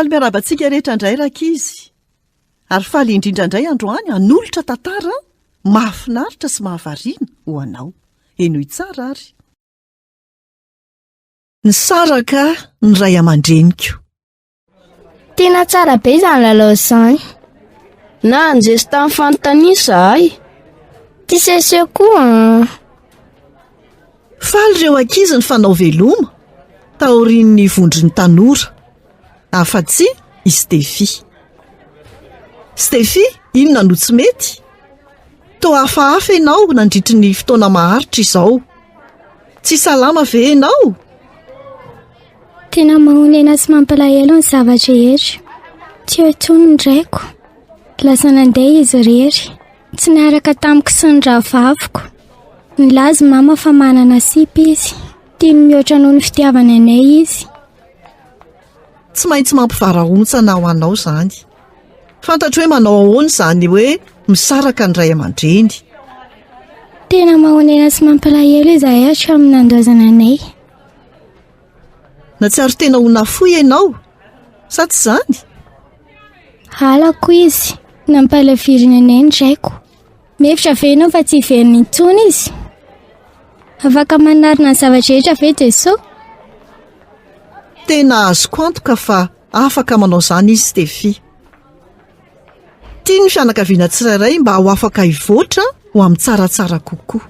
Faly miarahaba antsika rehetra indray rankizy. Ary faly indrindra indray androany hanolotra tantara mahafinaritra sy mahavariana ho anao. Henoy tsara ary. Nisaraka ny ray aman-dreniko. Tena tsara be izany lalao izany. Nahanjesy tamin'ny fanontaniana izahay. Tia seseho koa an. Faly ireo ankizy nifanao veloma taorian'ny vondron'ny tanora, afa-tsy i Steffi. Steffi, inona no tsy mety? Toa hafahafa ianao nandritry ny fotoana maharitra izao. Tsy salama ve ianao? Tena mahonena sy mampalahelo ny zava-drehetra. Tsy eo intsony ny raiko. Lasa nandeha izy irery. Tsy niaraka tamiko sy ny rahavaviko. Nilaza i mama fa manana sipa izy. Tiany mihoatra noho ny fitiavany anay izy. Tsy maintsy mampivarahontsana ho anao izany. Fantatro hoe manao ahoana izany hoe misaraka ny ray aman-dreny. Tena mahonena sy mampalahelo izahay hatramin'ny nandaozana anay. Nahatsiaro tena ho nafoy ianao, sa tsy izany? Halako izy, nampalaviriny anay ny raiko. Mihevitra ve ianao fa tsy hiverina intsony izy? Afaka manarina ny zava-drehetra ve Jesoa? Tena azoko antoka fa afaka manao izany izy, Steffi. Tiany ny fianakaviana tsirairay mba ho afaka hivoatra ho amin'ny tsaratsara kokoa.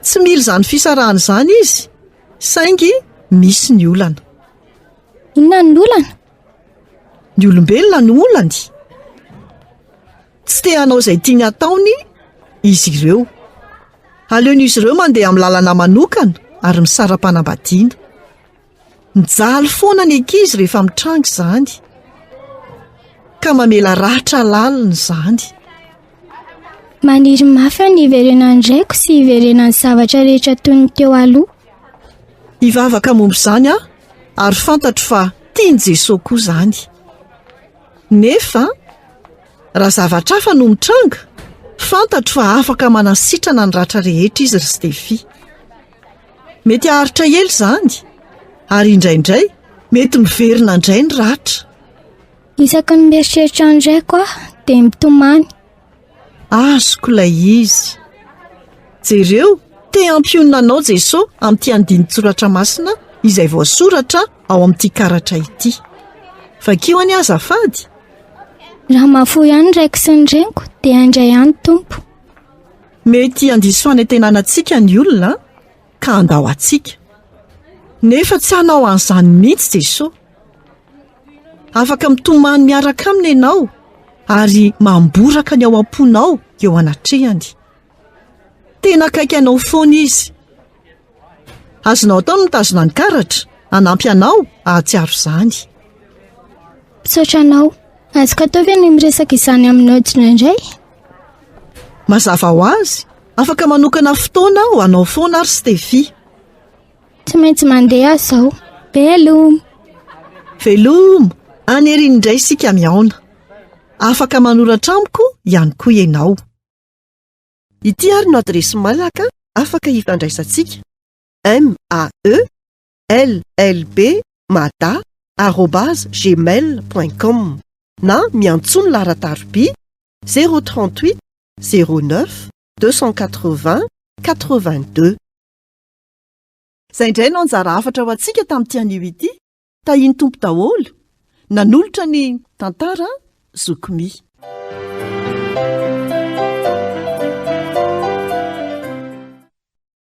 Tsy mila izany fisarahana izany izy, saingy misy ny olana. Inona ny olana? Ny olombelona no olany. Tsy te hanao izay tiany hataony izy ireo. Aleon'izy ireo mandeha amin'ny lalana manokana ary misara-panambadiana. Mijaly foana ny ankizy rehefa mitranga izany, ka mamela ratra lalina izany. Maniry mafy aho ny hiverenan'ny raiko sy hiverenan'ny zavatra rehetra toy ny teo aloha. Hivavaka momba izany aho ary fantatro fa tian'i Jesoa koa izany. Nefa, raha zavatra hafa no mitranga, fantatro fa afaka manasitrana ny ratra rehetra izy ry Steffi. Mety haharitra ela izany, ary indraindray mety miverina indray ny ratra. Isaky ny mieritreritra ny raiko aho dia mitomany. Azoko ilay izy. Jereo, te hampionona anao Jesoa amin'ity andinin-tsoratra masina izay voasoratra ao amin'ity karatra ity. Vakio anie azafady. Raha mahafoy ihany ny raiko sy ny reniko dia handray ahy ny Tompo. Mety handiso fanantenana antsika ny olona ka handao antsika. Nefa tsy hanao an'izany mihitsy Jesoa. Afaka mitomany miaraka aminy ianao ary mamboraka ny ao am-ponao eo anatrehany. Tena akaiky anao foana izy. Azonao atao ny mitazona ny karatra hanampy anao hahatsiaro izany. Misaotra anao. Azoko atao ve ny miresaka izany aminao indraindray? Mazava ho azy, afaka manokana fotoana ho anao foana ary Steffi. Tsy maintsy mandeha aho izao. Veloma! Veloma! Any aoriana indray isika mihaona. Afaka manoratra amiko ihany koa ianao. Ity ary no adiresy mailaka afaka hifandraisantsika, MAE LLB mada arobase gmail point com na miantsoa ny laharan-tarobia 038 09 280 82. Izay indray no anjara hafatra ho antsika tamin'ity anio ity. Tahian'ny Tompo daholo. Nanolotra ny tantara Zoky Mi.